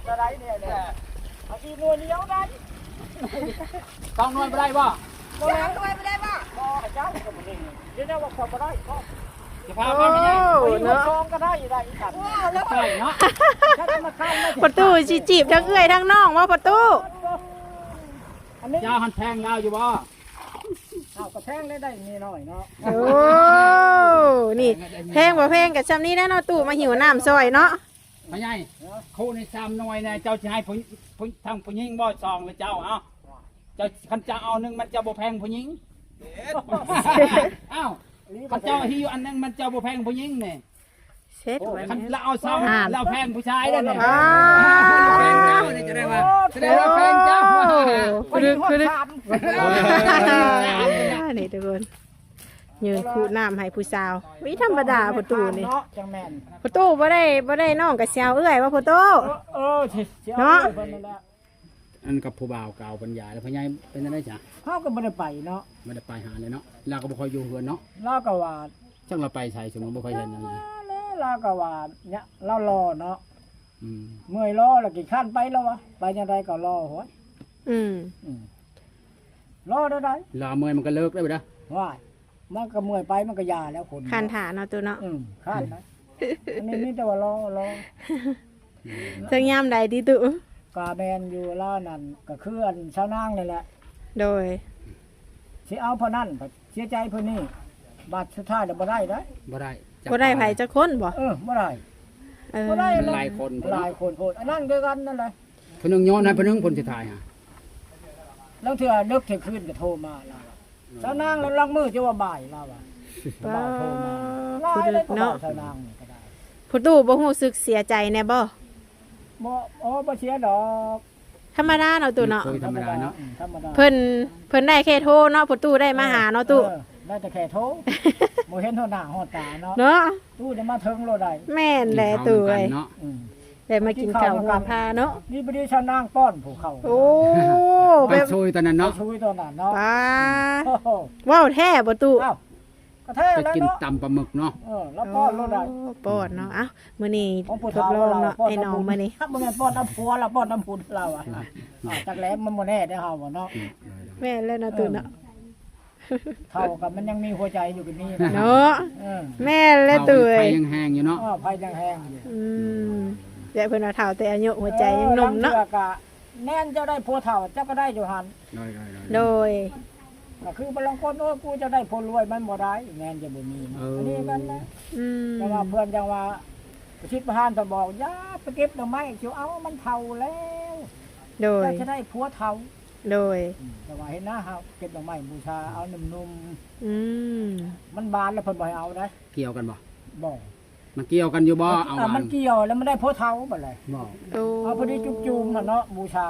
ກໍໄດ້ແນ່ໆ ເອົາອີກໜ່ວຍດຽວໄດ້ ສອງໜ່ວຍບໍ່ໄດ້ບໍ່? ບໍ່ແລ້ວ ໜ່ວຍບໍ່ໄດ້ບໍ່? ບໍ່ ເຈົ້າກໍບໍ່ໄດ້ ດຽວແນວວ່າຂ້ອຍບໍ່ໄດ້ກໍ ຈະພາມາໃຫ້ ໂອ້ ເນາະ ສອງກໍໄດ້ ໄດ້ອີກອັນ ໂອ້ ແລ້ວ ໃຊ່ເນາະ ປະຕູຊິຈີບທັງເອື້ອຍທັງນ້ອງບໍ່ປະຕູ? ອັນນີ້ ເຈົ້າຫັ້ນແພງລາວຢູ່ບໍ່? ເອົາ ກໍແພງໄດ້ ໄດ້ໜ້ອຍເນາະ ໂອ້ ນີ້ ແພງບໍ່ແພງກໍຊ່ຳນີ້ແຫຼະເນາະ ຕູ້ມາຫິ້ວນ້ຳຊ່ອຍເນາະ ພໍ່ໃຫຍ່ ຄູ່ນີ້ສາມໜ່ວຍນະ ເຈົ້າຊິໃຫ້ຜູ້ ຜູ້ ທາງຜູ້ຍິງບໍ່ ສອງ ຫຼືເຈົ້າ ເອົ້າ ເຈົ້າ ຄັນເຈົ້າເອົາໜຶ່ງ ມັນເຈົ້າບໍ່ແພງຜູ້ຍິງ ເອົ້າ ຄັນເຈົ້າຫິ້ວອັນໜຶ່ງ ມັນເຈົ້າບໍ່ແພງຜູ້ຍິງນີ້ ເສັດ ໂອ້ ຄັນລາວເອົາສອງ ອ່າ ລາວແພງຜູ້ຊາຍເດ້ນີ້ ອ່າ ລາວແພງເຈົ້ານີ້ ຈະໄດ້ວ່າ ໂອ້ ຈະໄດ້ວ່າແພງເຈົ້າ ໂອ້ ຄືດຶກ ຄືດຶກ ອ່າ ນີ້ທຸກຄົນ ຍື່ນຄຸນ້ຳໃຫ້ຜູ້ສາວ ບໍ່ທຳມະດາພໍ່ຕູ້ນີ້ ເນາະ ຈັ່ງແມ່ນ ພໍ່ຕູ້ບໍ່ໄດ້ ບໍ່ໄດ້ນ້ອງກໍຊິເອົາເອື້ອຍວ່າພໍ່ຕູ້ ເອີ ເອີ ຊິ ຊິເອົາ ເນາະ ເອື້ອຍເພິ່ນນັ້ນແຫຼະ ອັນກັບຜູ້ບ່າວເກົ່າເພິ່ນຢາແລ້ວ ພໍ່ໃຫຍ່ເປັນຈັ່ງໃດຊະ? ເຮົາກໍບໍ່ໄດ້ໄປເນາະ ບໍ່ໄດ້ໄປຫາເລີຍເນາະ ລາວກໍບໍ່ຄ່ອຍຢູ່ເຮືອນເນາະ ລາວກໍວ່າ ຈັກລາວໄປໃສ ສົມມຸດບໍ່ຄ່ອຍເຫັນນຳ ລາວກໍວ່າ ລາວລໍເນາະ ອືມ ເມື່ອຍລໍແລ້ວຂີ້ຄ້ານໄປລາວວ່າ ໄປຈັ່ງໃດກໍລໍ ໂຫຍ ອືມ ອືມ ລໍໄດ້ໃດ ລໍເມື່ອຍມັນກໍເລີກໄດ້ບໍ່ດາ ວ້າຍ ມັນກໍເມື່ອຍໄປ ມັນກໍຢ່າແລ້ວຄົນ ຄ້ານຖ້າເນາະຕູ້ເນາະ ອືມ ຄ້ານໄປ ອັນນີ້ມີແຕ່ວ່າລໍ ລໍ ເຖິງຍາມໃດຕິຕູ້? ກະແມ່ນຢູ່ລາວນັ້ນ ກະຄືອັນຊາວນາງນີ້ແຫຼະ ໂດຍ ຊິເອົາຜູ້ນັ້ນ ເສຍໃຈຜູ້ນີ້ ບາດສຸດທ້າຍແລ້ວບໍ່ໄດ້ເດ້ ບໍ່ໄດ້ ບໍ່ໄດ້ໃຜຈັກຄົນບໍ່? ເອີ ບໍ່ໄດ້ ເອີ ບໍ່ໄດ້ ມັນຫຼາຍຄົນ ຫຼາຍຄົນໂພດ ອັນນັ້ນຄືກັນນັ້ນແຫຼະ ຜູ້ໜຶ່ງຍ້ອນໃຫ້ຜູ້ໜຶ່ງ ຜົນສຸດທ້າຍຫາ ລາງເທື່ອເດິກເທື່ອຄືນກໍໂທມາລາວ ສາວນາງລະລັງມືຈະວ່າບ່າຍລາວວ່າ ບ່າຍໂທມາ ຫຼາຍເດ້ຜູ້ບ່າວສາວນາງນີ້ກໍໄດ້ ຜູ້ຕູ້ບໍ່ຮູ້ສຶກເສຍໃຈແດ່ບໍ່? ບໍ່ ໂອ້ ບໍ່ເສຍດອກ ທຳມະດາເນາະຕູ້ເນາະ ຄຸຍທຳມະດາເນາະ ທຳມະດາ ເພິ່ນ ເພິ່ນໄດ້ແຄ່ໂທເນາະ ຜູ້ຕູ້ໄດ້ມາຫາເນາະຕູ້ ເອີ ໄດ້ແຕ່ແຄ່ໂທ ບໍ່ເຫັນຮອດໜ້າຮອດຕາເນາະ ເນາະ ຕູ້ໄດ້ມາເຖິງໂລດໃດ ແມ່ນແຫຼະຕູ້ເອີຍ ກິນເຂົ້ານຳກັນເນາະ ອືມ ໄດ້ມາກິນເຂົ້າຮ່ວມພາເນາະ ນີ້ພໍດີຊາວນາງປ້ອນຜູ້ເຂົ້າ ໂອ້ ໄປຊຸຍຕອນນັ້ນເນາະ ໄປຊຸຍຕອນນັ້ນເນາະ ປ້າ ໂອ້ໂຫ ເວົ້າແທ້ບໍ່ຕູ້? ອ້າວ ກໍແທ້ແລ້ວເນາະ ໄປກິນຕຳປາໝຶກເນາະ ເອີ ລາວປ້ອນໂລດໃດ ໂອ້ ປ້ອນເນາະ ເອົ້າ ມື້ນີ້ທົດລອງເນາະ ອ້າຍນ້ອງມື້ນີ້ ບໍ່ແມ່ນປ້ອນນຳຜົວລາວ ປ້ອນນຳຜູ້ລາວອະ ອ່າ ຈັກແຫຼະ ມັນບໍ່ແນ່ເດ້ເຮົາເນາະ ແມ່ນແລ້ວເນາະຕູ້ເນາະ ເອີ ເຖົ້າກໍມັນຍັງມີຫົວໃຈຢູ່ກໍມີເນາະ ເນາະ ເອີ ແມ່ນແລ້ວຕູ້ເອີຍ ໄຟຍັງແຮງຢູ່ເນາະ ເອີ ໄຟຍັງແຮງຢູ່ ອືມ ແລະເພິ່ນວ່າເຖົ້າແຕ່ອາຍຸ ຫົວໃຈຍັງໜຸ່ມເນາະ ລາງເທື່ອກໍແມ່ນເຈົ້າໄດ້ຜົວເຖົ້າ ເຈົ້າກໍໄດ້ຢູ່ຫັ້ນ ໂດຍ ໂດຍ ໂດຍ ກໍຄືບາງຄົນ ໂອ້ຍ ກູຈະໄດ້ຜົວລວຍ ມັນບໍ່ໄດ້ ແມ່ນຈະບໍ່ມີເນາະ ເອີ ອັນນີ້ກັນນະ ອືມ ແຕ່ວ່າເພິ່ນຈັ່ງວ່າ ປະສິດປະຫານເພິ່ນບອກ ຢ່າໄປເກັບດອກໄມ້ ຊິເອົາມັນເຖົ້າແລ້ວ ໂດຍ ເຈົ້າຈະໄດ້ຜົວເຖົ້າ ໂດຍ ອືມ ແຕ່ວ່າເຫັນນະ ເຮົາເກັບດອກໄມ້ບູຊາ ເອົາໜຸ່ມໆ ອືມ ມັນບານແລ້ວເພິ່ນບໍ່ໃຫ້ເອົາເດ້ ກ່ຽວກັນບໍ່? ບໍ່ ມັນກ່ຽວກັນຢູ່ບໍ່? ເອົາ ມັນກ່ຽວແລ້ວມັນໄດ້ຜົວເຖົ້າບັດແຫຼະ ບໍ່ ໂອ້ ເອົາພໍດີຈຸ່ມໆຫັ້ນເນາະ ບູຊາ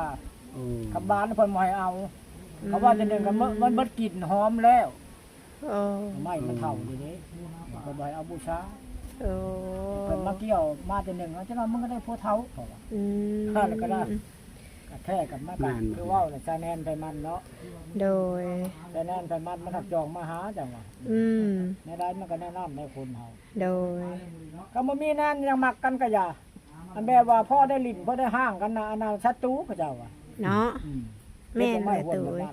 ໂອ້ ຄຳບານເພິ່ນບໍ່ໃຫ້ເອົາ ອືມ ເຂົາວ່າຈັ່ງໃດກໍ ມັນ ມັນເບິດກິ່ນຫອມແລ້ວ ໂອ້ ໄມ້ມັນເຖົ້າເດ້ ເພິ່ນບໍ່ໃຫ້ເອົາບູຊາ ໂອ້ ເພິ່ນມາກ່ຽວມາແຕ່ໜຶ່ງ ເອົາ ຈັ່ງວ່າມຶງກໍໄດ້ຜົວເຖົ້າ ເຂົາວ່າ ອືມ ແລ້ວກໍໄດ້ ກະແທ້ກັນມາກັນ ແມ່ນ ຄືເວົ້າແຫຼະ ຊາຍແນນໄພມັນເນາະ ໂດຍ ຊາຍແນນໄພມັນມັນຮັກຈອງມາຫາ ຈັ່ງວ່າ ອືມ ແນວໃດມັນກໍແນວນັ້ນແຫຼະຄົນເຮົາ ໂດຍ ກໍບໍ່ມີແນວຫຍັງມັກກັນກໍຢ່າ ອັນແບບວ່າພໍໄດ້ຫຼິ້ນ ພໍໄດ້ຮ່າງກັນນະ ອັນນັ້ນສັດຕູເຂົາເຈົ້າວ່າ ເນາະ ອືມ ແມ່ນແຫຼະຕູ້ເອີຍ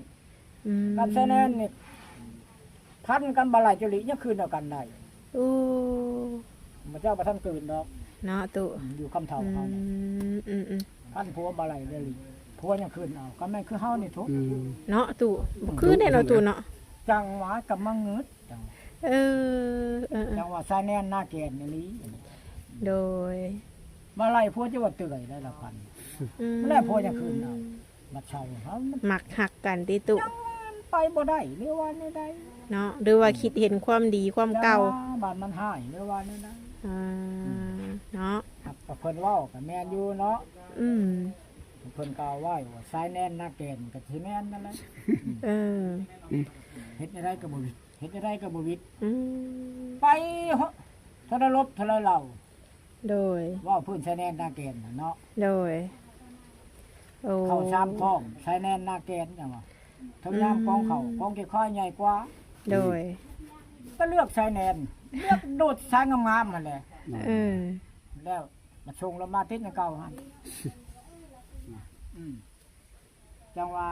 ອືມ ກັບຊາຍແນນນີ້ ພັນກັນບໍ່ຫຼາຍຈຸລິ ຍັງຄືນເອົາກັນໄດ້ ໂອ້ ພະເຈົ້າບໍ່ທັນເກີດດອກ ເນາະຕູ້ ອືມ ຢູ່ຄຳເຖົ້າເຮົາ ອືມ ອືມ ອືມ ພັນຜົວບໍ່ຫຼາຍຈຸລິ ຜົວຍັງຄືນເອົາ ກໍແມ່ນຄືເຮົານີ້ທຸກ ອືມ ເນາະຕູ້ ອືມ ບໍ່ຄືນເດ້ເນາະຕູ້ເນາະ ຈັ່ງວ່າກັບມາງຶດ ຈັ່ງ ເອີ ເອີ ເອີ ຈັ່ງວ່າຊາຍແນນນາແກ່ນອີ່ຫຼີ ໂດຍ ມາໄລ່ຜົວຈະວ່າເຕືອຍໄດ້ລະພັນ ອືມ ມາໄລ່ຜົວຍັງຄືນເອົາ ມາເຊົ່າເຮົາມັນ ມັກຮັກກັນຕິຕູ້ ຍັງໄປບໍ່ໄດ້ ຫຼືວ່າແນວໃດ ເນາະ ຫຼືວ່າ ອືມ ຄິດເຫັນຄວາມດີຄວາມເກົ່າ ຈັ່ງວ່າບາດມັນຮ້າຍ ຫຼືວ່າແນວໃດ ອ່າ ອືມ ເນາະ ຫາກເພິ່ນເວົ້າກໍແມ່ນຢູ່ເນາະ ອືມ ເພິ່ນກ່າວໄວ້ວ່າຊາຍແນນນາແກ່ນກໍຊິແມ່ນນັ້ນແຫຼະ ເອີ ເຮັດແນວໃດກໍບໍ່ ເຮັດຈັ່ງໃດກໍບໍ່ຫວິດ ອືມ ໄປທະລະລົບທະລະເຫຼົ່າ ໂດຍ ເວົ້າພື້ນຊາຍແດນນາແກ່ນຫັ້ນເນາະ ໂດຍ ໂອ້ ເຂົ້າສາມກ້ອງ ຊາຍແດນນາແກ່ນ ຈັ່ງວ່າ ເທິງຍາມກອງເຂົ້າ ອືມ ກອງເກັບຂ້າວໃຫຍ່ກວ່າ ໂດຍ ກໍເລືອກຊາຍແດນ ເລືອກໂດດຊາຍງາມໆຫັ້ນແຫຼະ ເອີ ແລ້ວ ມາສົ່ງລະມາຕິດນຳເກົ່າຫັ້ນ ອືມ ຈັ່ງວ່າ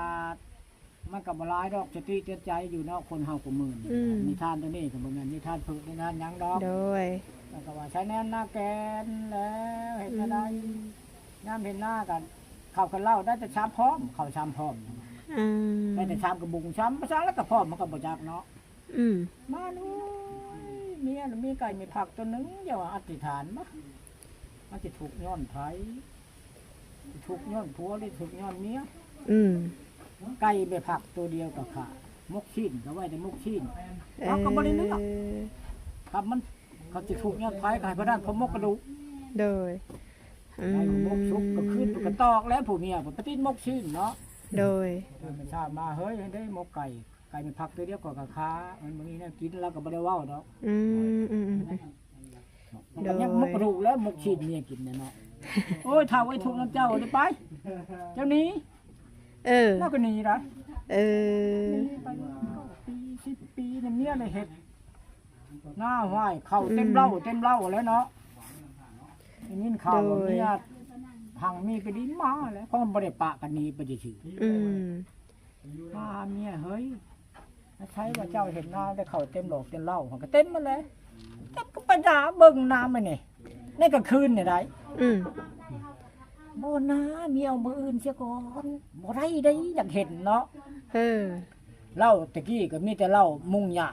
ມັນກໍບໍ່ຫຼາຍດອກ ສະຕິເຕືອນໃຈຢູ່ເນາະ ຄົນເຮົາກໍມື້ນີ້ ອືມ ນິທານຕົວນີ້ກໍບໍ່ແມ່ນນິທານເພິກນິທານຫຍັງດອກ ໂດຍ ແລ້ວກໍວ່າໃຊ້ແນວນາແກນແລ້ວເຮັດແນວໃດ ອືມ ຍາມເຮັດນາກໍເຂົ້າກັນເລົ່າໄດ້ແຕ່ຊາມພ້ອມ ເຂົ້າຊາມພ້ອມ ອືມ ໄດ້ແຕ່ຊາມກະບຸງ ຊາມພາສາແລ້ວກໍພ້ອມ ມັນກໍບໍ່ຈັກເນາະ ອືມ ມາໂອ້ຍ ເມຍ ເມຍໄກ່ແມ່ຜັກຕົວໜຶ່ງ ຢ່າວ່າອະທິຖານມາ ມັນຊິທຸກຍ້ອນໃຜ ທຸກຍ້ອນຜົວ ຫຼື ທຸກຍ້ອນເມຍ ອືມ ໄກ່ແມ່ຜັກຕົວດຽວກໍຂ້າ ໝົກຊີ້ນກໍໄວ້ແຕ່ໝົກຊີ້ນ ເອີ ເຮົາກໍບໍ່ໄດ້ເລືອກ ຄັນມັນ ຄັນຊິທຸກຍ້ອນໃຜກໍໃຫ້ພະນັ້ນເຂົາໝົກກະດູກ ໂດຍ ອືມ ໄດ້ໝົກສຸກກໍຄືນໄປກະຕອກແລ້ວ ຜູ້ເມຍໄປຕິດໝົກຊີ້ນເນາະ ໂດຍ ເອີ ມັນຊາມມາ ເຮີ້ຍ ເຮັດໄດ້ໝົກໄກ່ ໄກ່ແມ່ຜັກຕົວດຽວກໍຂ້າ ມັນບໍ່ມີແນວກິນ ລາວກໍບໍ່ໄດ້ເວົ້າດອກ ອືມ ອືມ ອືມ ມັນກໍຍັງ ໂດຍ ໝົກກະດູກແລ້ວ ໝົກຊີ້ນເມຍກິນແນ່ເນາະ ໂອ້ຍ ເຖົ້າເອີຍ ທຸກນຳເຈົ້າເດີໄປ ເຈົ້າໜີ ເອີ ລາວກໍໜີໄດ໋ ເອີ ໜີໄປເກົ້າປີ ສິບປີ ນີ້ເມຍໄດ້ເຮັດນາ ຫ້ວຍ ເຂົ້າເຕັມເລົາ ອືມ ເຕັມເລົາແລ້ວເນາະ ໄດ້ຍິນຂ່າວວ່າ ໂດຍ ເມຍຮັ່ງມີໄປດິນມາແລ້ວ ເພາະມັນບໍ່ໄດ້ປະກັນໜີໄປຊື່ໆ ອືມ ມາຫາເມຍ ເຮີ້ຍ ໃສວ່າເຈົ້າເຫັນນາໄດ້ເຂົ້າເຕັມຫຼອກເຕັມເລົາ ມັນກໍເຕັມໝົດແຫຼະ ເຕັມກໍໄປໜາເບິ່ງນາມັນນີ້ ໃນກາງຄືນນີ້ໄດ໋ ອືມ ບໍ່ນາ ເມຍ ເອົາມື້ອື່ນເສຍກ່ອນ ບໍ່ໄດ້ເດ້ ຢາກເຫັນເນາະ ເອີ ເຫຼົ້າແຕ່ກີ້ກໍມີແຕ່ເຫຼົ້າມຸງຫຍ້າ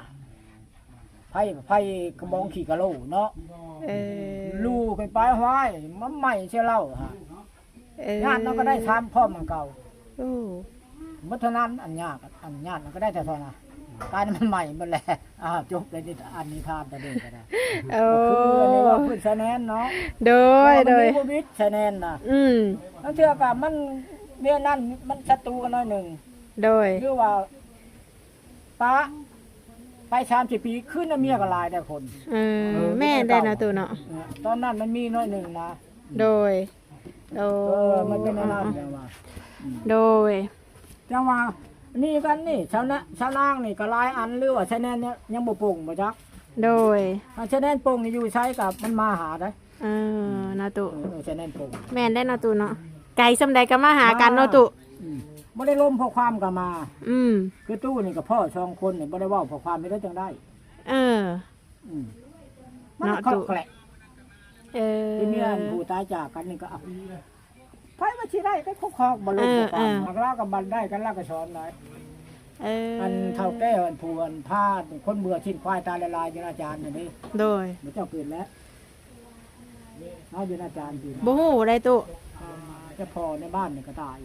ໄຟ ໄຟກະບອງຂີ້ກະໂຫຼເນາະ ເອີ ລູ້ຂຶ້ນໄປ ຫ້ວຍ ມາໄໝ້ໃສ່ເຫຼົ້າຫາ ເອີ ຍາດມັນກໍໄດ້ຊາມພ້ອມອັນເກົ່າ ໂອ້ ບໍ່ເທົ່ານັ້ນ ອັນຍາດ ອັນຍາດມັນກໍໄດ້ແຕ່ເທົ່ານັ້ນ ກາຍມັນໃໝ່ໝົດແຫຼະ ອ້າວ ຈົບເລີຍນິ ອັນນິທານຕົວນີ້ກໍໄດ້ ໂອ້ ກໍຄືອັນນີ້ເວົ້າພື້ນຊະແນນເນາະ ໂດຍ ເພາະວ່າມັນມີ ໂດຍ ໂຄວິດຊະແນນນະ ອືມ ລາງເທື່ອກໍມັນ ເວລານັ້ນມັນສັດຕູກັນໜ້ອຍໜຶ່ງ ໂດຍ ຫຼືວ່າ ປະໄປສາມສີ່ປີ ຄືນນຳເມຍກໍຫຼາຍໄດ໋ຄົນ ເອີ ເອີ ແມ່ນໄດ້ເນາະ ຕູ້ເນາະ ເອີ ຕອນນັ້ນມັນມີໜ້ອຍໜຶ່ງນະ ໂດຍ ໂດຍ ເອີ ມັນເປັນແນວນັ້ນ ຈັ່ງວ່າ ອືມ ໂດຍ ຈັ່ງວ່າ ນີ້ກັນນີ້ ຊາວນະ ຊາວນາງນີ້ກໍຫຼາຍອັນ ຫຼືວ່າຊະແນນຍັງບໍ່ປົງບໍ່ຈັກ ໂດຍ ຖ້າຊະແນນປົງນີ້ຢູ່ໃສກໍມັນມາຫາໄດ໋ ເອີ ເນາະຕູ້ ເອີ ເອີ ຊະແນນປົງ ແມ່ນໄດ້ເນາະຕູ້ເນາະ ໄກສ່ຳໃດກໍມາຫາກັນເນາະຕູ້ ອືມ ບໍ່ໄດ້ລົມຂໍ້ຄວາມກໍມາ ອືມ ຄືຕູ້ນີ້ກໍພໍ້ສອງຄົນນີ້ ບໍ່ໄດ້ເວົ້າຂໍ້ຄວາມເຮັດໄດ້ຈັ່ງໃດ ເອີ ອືມ ມັນ ເນາະ ຄອກ ຕູ້ ແຄລະ ເອີ ທີ່ເມຍຜູ້ຕາຍຈາກກັນນີ້ກໍ ເອົາ ໃຜວ່າຊິໄດ້ໄປຄອກໆ ບໍ່ລົມ ເອີ ບໍ່ຟັງ ເອີ ຫາກລາວກໍບັນໄດ້ກັນ ລາວກໍສອນໄດ້ ເອີ ອັນເຖົ້າແກ່ ອັນຜູ້ ອັນພາ ຄົນເບື່ອຊີ້ນຄວາຍຕາຍຫຼາຍໆ ຢູ່ນາຈານນັ້ນເດ້ ໂດຍ ບໍ່ເຈົ້າເກີດແລ້ວ ເຮົາຢູ່ນາຈານຢູ່ ບໍ່ຮູ້ໄດ໋ຕູ້ ອ່າ ເຈົ້າພໍ່ໃນບ້ານນີ້ກໍຕາຍ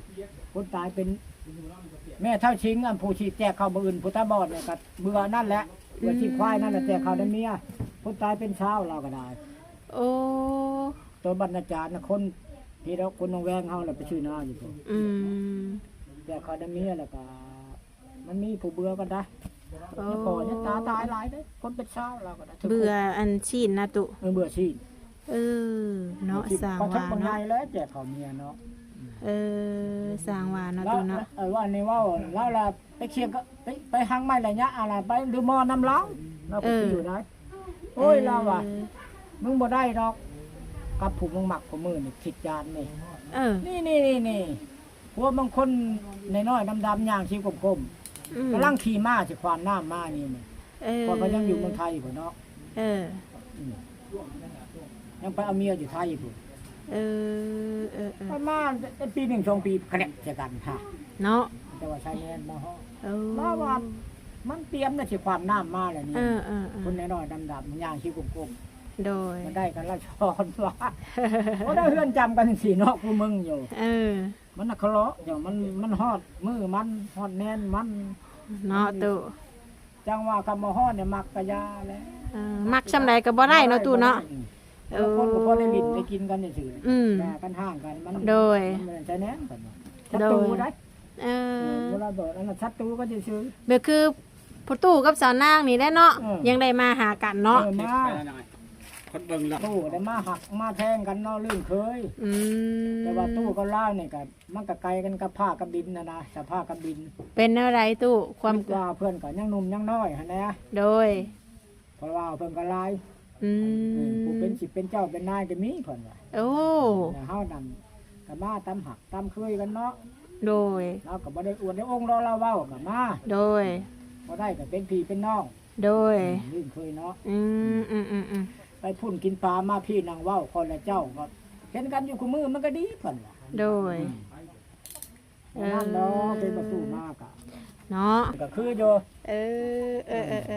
ຄົນຕາຍເປັນ ແມ່ເຖົ້າຊິງ ອັນຜູ້ທີ່ແຈກເຂົ້າມື້ອື່ນ ຜູ້ຕາບອດນີ້ກໍເບື່ອນັ້ນແຫຼະ ເບື່ອຊີ້ນຄວາຍນັ້ນແຫຼະ ອືມ ແຈກເຂົ້າໃຫ້ເມຍ ຄົນຕາຍເປັນຊາວ ລາວກໍໄດ້ ໂອ້ ໂຕບັນນາຈານນະ ຄົນພີ້ດອກ ຄົນໜອງແວງເຮົາລະໄປຊື້ນາຢູ່ພຸ້ນ ອືມ ແຕ່ເຂົາໄດ້ເມຍແລ້ວກະ ມັນມີຜູ້ເບື່ອກັນໄດ໋ ໂອ້ ຍັງພໍຍັງຕາຕາຍຫຼາຍເດ້ ຄົນເປັນຊາວລາວກໍໄດ້ ເບື່ອອັນຊີ້ນນະຕຸ ເອີ ເບື່ອຊີ້ນ ເອີ ເນາະ ສ້າງວ່າເນາະ ແຈກເຂົ້າເມຍເນາະ ເອີ ສ້າງວ່າເນາະຕຸເນາະ ເອີ ວ່ານີ້ເວົ້າລາວລະ ໄປຄຽງ ໄປ ໄປຮັງໄມ້ໄລຍະ ອັນນັ້ນ ໄປດູໝໍນຳລາວ ລາວກໍ ເອີ ຢູ່ໄດ້ ໂອ້ຍ ເອີ ລາວວ່າ ມຶງບໍ່ໄດ້ດອກ ກັບຜູ້ມຶງມັກ ຜູ້ມື້ນີ້ ທິດຈານນີ້ ເອີ ນີ້ໆໆ ພວກບາງຄົນນ້ອຍໆ ດຳໆ ຍ່າງຊິກົ້ມໆ ອືມ ກຳລັງຂີ່ມ້າຊິຂວາມນ້ຳມານີ້ ເອີ ເພາະເພິ່ນຍັງຢູ່ເມືອງໄທພຸ້ນເນາະ ເອີ ອືມ ຍັງໄປເອົາເມຍຢູ່ໄທພຸ້ນ ເອີ ເອີ ເອີ ປະມານປີໜຶ່ງສອງປີ ກະແນບໃສ່ກັນຫາ ເນາະ ແຕ່ວ່າຊາຍແດນມາຮອດ ເອີ ລາວວ່າມັນຕຽມແລ້ວຊິຂວາມນ້ຳມາແລ້ວນີ້ ເອີ ເອີ ເອີ ຄົນນ້ອຍໆ ດຳໆ ຍ່າງຊິກົ້ມໆ ໂດຍ ມັນໄດ້ກັນລະຊອນວ່າ ບໍ່ໄດ້ເຮືອນຈຳກັນຈັ່ງຊີ້ເນາະ ຜູ້ມຶງຢູ່ ເອີ ມັນນະຄະເລາະ ຈັ່ງມັນ ມັນຮອດມື້ມັນ ຮອດແນນມັນ ເນາະ ຕູ້ ຈັ່ງວ່າຄຳວ່າຮອດນີ້ມັກກະຢ່າແຫຼະ ເອີ ມັກຊ່ຳໃດກໍບໍ່ໄດ້ເນາະ ຕູ້ເນາະ ບໍ່ໄດ້ ບໍ່ໄດ້ ເອີ ຄົນກໍພໍໄດ້ຫຼິ້ນໄດ້ກິນກັນຊື່ໆ ອືມ ຢ່າກັນຫ່າງກັນ ມັນ ໂດຍ ມັນບໍ່ໄດ້ໃສ່ແນມກັນ ສັດຕູໄດ໋ ເອີ ເອີ ບໍ່ລະເບີດ ອັນນັ້ນສັດຕູກັນຊື່ໆ ແບບຄືພໍ່ຕູ້ກັບສາວນາງນີ້ແຫຼະເນາະ ເອີ ຍັງໄດ້ມາຫາກັນເນາະ ເອີ ມາ ຄົນເບິ່ງລະ ຕູ້ໄດ້ມາຮັກມາແພງກັນເນາະ ລື່ນເຄີຍ ອືມ ແຕ່ວ່າຕູ້ກັບລາວນີ້ກະ ມັນກະໄກກັນກັບຟ້າກັບດິນຫັ້ນນະ ສະຟ້າກັບດິນ ເປັນແນວໃດຕູ້ ຄວາມ ຄິດວ່າເພິ່ນກະຍັງໜຸ່ມຍັງນ້ອຍຫັ້ນແຫຼະ ໂດຍ ເພາະວ່າເພິ່ນກະຫຼາຍ ອືມ ເອີ ຜູ້ເປັນສິບເປັນເຈົ້າເປັນນາຍກະມີເພິ່ນວ່າ ໂອ້ ແຕ່ເຮົານັ້ນ ກໍມາຕາມຮັກຕາມເຄີຍກັນເນາະ. ໂດຍ ລາວກໍບໍ່ໄດ້ອວດໄດ້ອົງດອກ ລາວເວົ້າກໍມາ. ໂດຍ ບໍ່ໄດ້ກໍເປັນພີ່ເປັນນ້ອງ. ໂດຍ ອືມ ເຄີຍເນາະ. ອືມ ອືມໆໆ ໄປພຸ້ນກິນປາ ມາພີ້ນັ່ງເວົ້າ ຂ້ອຍແລະເຈົ້າກໍເຫັນກັນຢູ່ຄູ່ມື້ ມັນກໍດີເພິ່ນວ່າ. ໂດຍ ອືມ ເອີ ນັ້ນເນາະ ເປັນປະຕູມາກະເນາະ ກໍຄືຢູ່. ເອີ ເອີ ເອີ ເອີ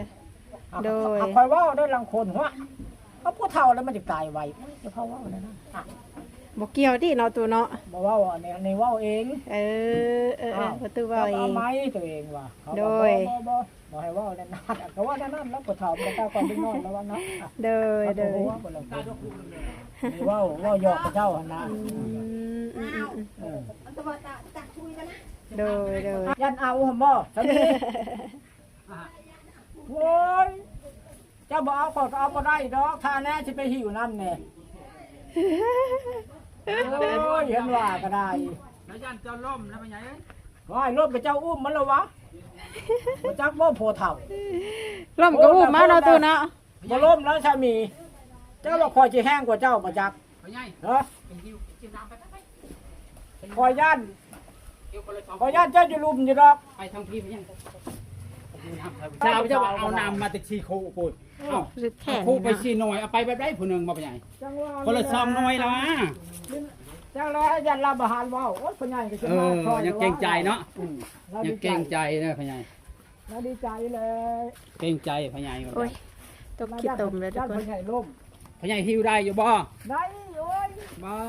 ໂດຍ ຂ້ອຍເວົ້າໄດ້ ລາງຄົນ ຫວະ ເອົາຜູ້ເຖົ້າແລ້ວມັນຈະຕາຍໄວ ໂອ້ຍ ຢ່າພາເວົ້າແນວນັ້ນ. ບໍ່ກ່ຽວຕິເນາະ ຕູ້ເນາະ ບໍ່ເວົ້າ ອັນນີ້ ອັນນີ້ເວົ້າເອງ. ເອີ ເອີ ເອີ ອ່າ ປະຕູເວົ້າເອງ ເອົາໄມ້ຕົວເອງວ່າ. ໂດຍ ບໍ່ ບໍ່ ບໍ່ ບໍ່ໃຫ້ເວົ້າແນວນັ້ນ ກໍເວົ້າແນວນັ້ນແລ້ວ ຜູ້ເຖົ້າມັນກໍກ່ອນເດັກນ້ອຍແລ້ວວ່າເນາະ. ໂດຍ ໂດຍ ເວົ້າ ເວົ້າຢອກເຂົາເຈົ້າຫັ້ນນະ. ອືມ ອືມ ອືມ ເອີ ໂດຍ ໂດຍ ຢ້ານເອົາຫັ້ນບໍ່ ສາມີ? ໂອ້ຍ ເຈົ້າບໍ່ເອົາ ຂ້ອຍກໍເອົາບໍ່ໄດ້ດອກ ຖ້າແນ່ຊິໄປຫິ້ວນຳແນ່. ໂອ້ຍ ເຫັນວ່າກໍໄດ້ ແລ້ວຢ້ານເຈົ້າລົ້ມນະ ພໍ່ໃຫຍ່ເອີຍ. ໂອ້ຍ ລົ້ມກໍເຈົ້າອຸ້ມມັນລະວະ ບໍ່ຈັກບໍ່ ຜູ້ເຖົ້າ. ລົ້ມກໍອຸ້ມມາເນາະ ຕູ້ເນາະ. ບໍ່ລົ້ມແລ້ວສາມີ ເຈົ້າວ່າຂ້ອຍຊິແຮງກວ່າເຈົ້າບໍ່ຈັກ ພໍ່ໃຫຍ່ ເອີ ໄປຫິ້ວກິນນ້ຳໄປ ໄປ ໄປ. ຂ້ອຍຢ້ານ ຫິ້ວຄົນລະສອງ ຂ້ອຍຢ້ານເຈົ້າຢູ່ລຸ່ມຢູ່ດອກ ໄປທາງພີ້ ພໍ່ໃຫຍ່. ຊາວເຈົ້າວ່າເອົານ້ຳມາແຕ່ສີ່ຄູ່ພຸ້ນ ເອົ້າ ຄືແຂນ ຄູ່ໄປສີ່ໜ່ວຍ ເອົາໄປແບບໃດຜູ້ໜຶ່ງບໍ່ ພໍ່ໃຫຍ່? ຈັ່ງວ່າ ຄົນລະສອງໜ່ວຍລະຫວາ. ຈັ່ງແລ້ວຢ້ານລາວບໍ່ຫັນເວົ້າ ໂອ້ຍ ພໍ່ໃຫຍ່ກໍຊິມາຊ່ອຍ ເອີ ຍັງເກງໃຈເນາະ. ອືມ ຍັງເກງໃຈເດີພໍ່ໃຫຍ່. ລາວດີໃຈແລ້ວ ເກງໃຈພໍ່ໃຫຍ່. ໂອ້ຍ ຕົກຂີ້ຕົມແລ້ວທຸກຄົນ. ພໍ່ໃຫຍ່ລົ້ມ ພໍ່ໃຫຍ່ຫິ້ວໄດ້ຢູ່ບໍ່? ໄດ້ ໂອ້ຍ ບໍ່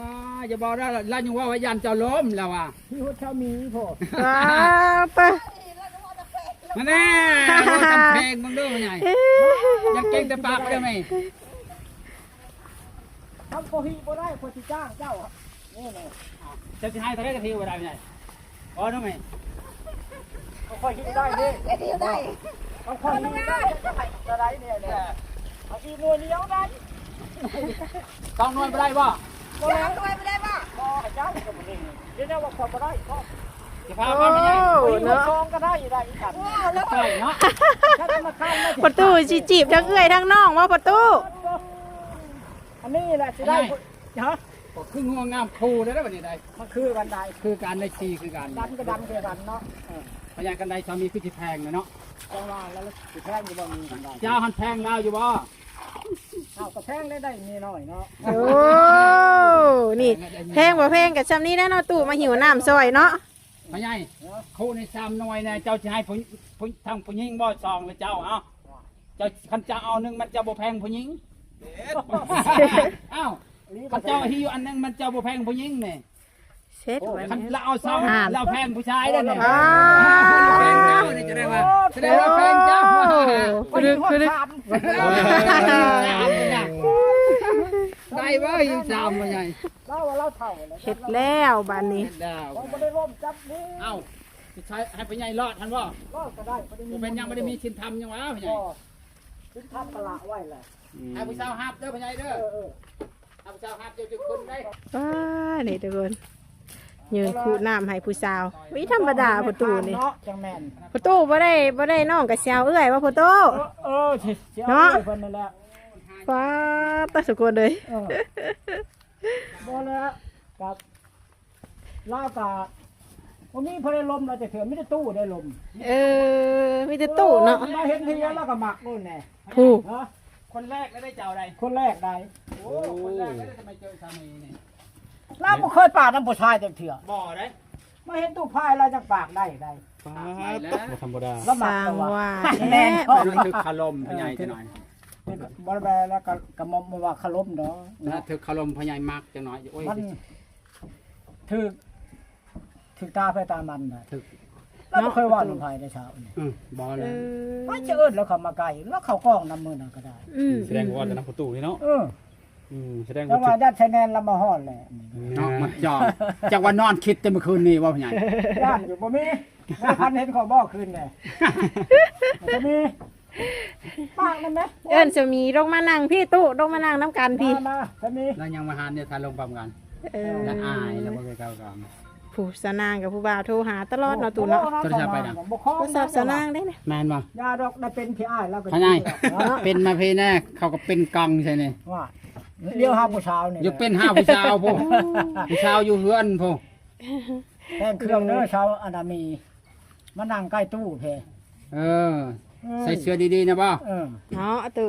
ຢ່າບອກນະ ລາວຍັງເວົ້າວ່າຢ້ານເຈົ້າລົ້ມ ລາວວ່າ ຫິ້ວເຈົ້າມີໂພດ. ອ້າ ປະ ມາແນ່ ເວົ້າຕາມເພງເບິ່ງເດີພໍ່ໃຫຍ່ ຢ່າເກງແຕ່ປາກເດີແມ່. ຄັນບໍ່ຫິ້ວບໍ່ໄດ້ ຂ້ອຍຊິຈ້າງເຈົ້າ. ນີ້ແຫຼະ ເຈົ້າຊິໃຫ້ເທົ່າໃດກໍຫິ້ວບໍ່ໄດ້ແມ່. ບໍ່ນະແມ່ ຂ້ອຍຫິ້ວໄດ້ເດ້ ເຮັດຫິ້ວໄດ້ ຂ້ອຍຫິ້ວໄດ້ ຈະໃຫ້ເທົ່າໃດນີ້ແຫຼະ. ເອົາອີກໜ່ວຍດຽວໄດ້ ສອງໜ່ວຍບໍ່ໄດ້ບໍ່? ບໍ່ ສອງໜ່ວຍບໍ່ໄດ້ບໍ່? ບໍ່ ໃຫ້ເຈົ້າກໍບໍ່ໄດ້ ດຽວວ່າຂ້ອຍບໍ່ໄດ້ ຈະພາມາແມ່. ໂອ້ ເນາະ ສອງກໍໄດ້ ໄດ້ອີກ ໂອ້ ແລ້ວ ໃຊ່ເນາະ ປະຕູຊິຈີບທັງເອື້ອຍທັງນ້ອງບໍ່ ປະຕູ? ອັນນີ້ແຫຼະຊິໄດ້ ຮະ ກໍຄືງົວງາມຄູ່ໄດ້ບັດນີ້ໄດ໋. ມັນຄືກັນໄດ໋ ຄືກັນໄດ໋ ສີ່ຄືກັນ ດຳກໍດຳຄືກັນເນາະ. ເອີ ພະຍານກັນໄດ໋ ສາມີຄືຊິແພງນະເນາະ. ຈັ່ງວ່າແລ້ວຊິແພງຢູ່ບໍ່ ມີກັນໄດ໋ ເຈົ້າຫັ້ນແພງລາວຢູ່ບໍ່? ເຮົາກໍແພງໄດ້ ໄດ້ເມຍນ້ອຍເນາະ. ໂອ້ ນີ້ ແພງບໍ່ແພງກໍຊ່ຳນີ້ແຫຼະເນາະ ຕູ້ມາຫິ້ວນ້ຳຊ່ອຍເນາະ. ພໍ່ໃຫຍ່ ຄູ່ນີ້ສາມໜ່ວຍນະ ເຈົ້າຊິໃຫ້ຜູ້ ຜູ້ ທາງຜູ້ຍິງບໍ່ ສອງ ຫຼືເຈົ້າ? ເອົາ ເຈົ້າ ຄັນເຈົ້າເອົາໜຶ່ງ ມັນເຈົ້າບໍ່ແພງຜູ້ຍິງ. ເອົ້າ ຄັນເຈົ້າຫິ້ວອັນໜຶ່ງ ມັນເຈົ້າບໍ່ແພງຜູ້ຍິງນີ້. ເສັດ ຄັນລາວເອົາສອງ ລາວແພງຜູ້ຊາຍເດ້ນີ້. ອ່າ ແພງເຈົ້ານີ້ ຈະໄດ້ວ່າ ຈະໄດ້ວ່າແພງເຈົ້າ. ໂອ້ ຄື ຄື ໄດ້ບໍ່ ອີກສາມ ພໍ່ໃຫຍ່? ລາວວ່າລາວເຖົ້າແລ້ວ ເຮັດແລ້ວບາດນີ້ ເຮັດແລ້ວ ບໍ່ໄດ້ລົ້ມຈັບນີ້. ເອົ້າ ຊິໃຫ້ພໍ່ໃຫຍ່ລອດຫັ້ນບໍ່? ລອດກໍໄດ້ ບໍ່ເປັນຫຍັງ ບໍ່ໄດ້ມີສິນທຳຫຍັງຫວາພໍ່ໃຫຍ່. ສິນທຳກໍລະໄວ້ແຫຼະ. ອືມ ໃຫ້ຜູ້ສາວຮັບເດີພໍ່ໃຫຍ່ເດີ. ເອີ ເອີ ໃຫ້ຜູ້ສາວຮັບ ເຈົ້າຈະຂຶ້ນໄດ້. ວ້າ ນີ້ທຸກຄົນ ຍື່ນຄຸນ້ຳໃຫ້ຜູ້ສາວ ບໍ່ທຳມະດາພໍ່ຕູ້ນີ້. ຈັ່ງແມ່ນ ພໍ່ຕູ້ບໍ່ໄດ້ ບໍ່ໄດ້ນ້ອງກໍຊິເອົາເອື້ອຍວ່າພໍ່ຕູ້. ເອີ ເອີ ຊິເອົາເອື້ອຍເພິ່ນນັ້ນແຫຼະ. ວ້າ ຕາຍ ທຸກຄົນເອີຍ. ເອີ ບໍ່ແລ້ວ ກັບລາວກະບໍ່ມີຜູ້ໃດລົມລາວຈັກເທື່ອ ມີແຕ່ຕູ້ໄດ້ລົມ. ເອີ ມີແຕ່ຕູ້ເນາະ. ໂອ້ຍ ມາເຫັນທີລະລາວກະມັກໂລດແນ່. ຜູ້ ຮະ ຄົນແລກໄດ້ເຈົ້າໃດ໋ ຄົນແລກໄດ້. ໂອ້ ຄົນແລກໄດ້ ທຳໄມເຈີສາມີນີ້ ລາວບໍ່ເຄີຍປາກນຳຜູ້ຊາຍຈັກເທື່ອ. ບໍ່ໄດ໋ ມາເຫັນຕູ້ພາຍລາວຈັ່ງປາກໄດ້ໄດ໋. ປາກໄດ້ແລ້ວ ບໍ່ທຳມະດາ ລາວມັກແຕ່ວ່າ ວ່າແທ້ ແມ່ນ ຖືກຄາລົມພະຍາຍຈັກໜ່ອຍ. ບໍ່ແມ່ນແລ້ວ ກະ ກະບໍ່ວ່າຄາລົມດອກ ນະ ຖືກຄາລົມພະຍາຍມັກຈັກໜ່ອຍ. ໂອ້ຍ ມັນ ຖືກ ຖືກຕາໃຜຕາມັນນະ. ຖືກ ລາວບໍ່ເຄີຍເວົ້ານຳໃຜໄດ໋ຊາວນີ້. ອືມ ບໍ່ແລ້ວ ເອີ ໃຜຈະເອີ້ນລາວເຂົ້າມາໃກ້ ລາວເຂົ້າກ້ອງນຳມື້ນັ້ນກໍໄດ້. ອືມ ສະແດງວ່າແຕ່ນຳປະຕູນີ້ເນາະ. ເອີ ອືມ ສະແດງວ່າ ແຕ່ວ່າຢ້ານຊາຍແນນລາວມາຮອດແຫຼະ. ເນາະ ມັນຈອກ ຈັກວ່ານອນຄິດແຕ່ມື້ຄືນນີ້ບໍ່ພະຍາຍ? ຢ້ານຢູ່ ບໍ່ມີ ບໍ່ທັນເຫັນຂ້ອຍບໍ່ຄືນນີ້ ບໍ່ມີ. ປາກນັ້ນແມະ ເອີ້ນສາມີລົງມານັ່ງພີ້ຕູ້ ລົງມານັ່ງນຳກັນພີ້. ມາ ມາ ສາມີ ລາວຍັງມາຫາເນຍ ຖ້າລົງພ້ອມກັນ. ເອີ ລະອາຍ ລະບໍ່ເຄີຍເຂົ້າກັນ. ຜູ້ສາວນາງກັບຜູ້ບ່າວໂທຫາຕະຫຼອດເນາະ ຕູ້ເນາະ. ໂທລະສັບໄປນະ ບໍ່ຄ່ອງ ໂທລະສັບສາວນາງໄດ້ນະ. ແມ່ນບໍ່? ຢ່າດອກ ໄດ້ເປັນພີ່ອ້າຍລາວກໍ ພະຍາຍ ເນາະ ເປັນມາພີ້ແນ່ ເຂົາກໍເປັນກອງໃສ່ນີ້. ວ່າ เดี๋ยวหาผู้สาวนี่ อยากเป็นหาผู้สาวพุ้น ผู้สาวอยู่เฮือนพุ้น แต่งเครื่องเด้อสาวอันน่ะมี มานั่งใกล้ตู้เพ เออ เอ้ย ใส่เสื้อดีๆ นะบ่ เออ เนาะ ตู้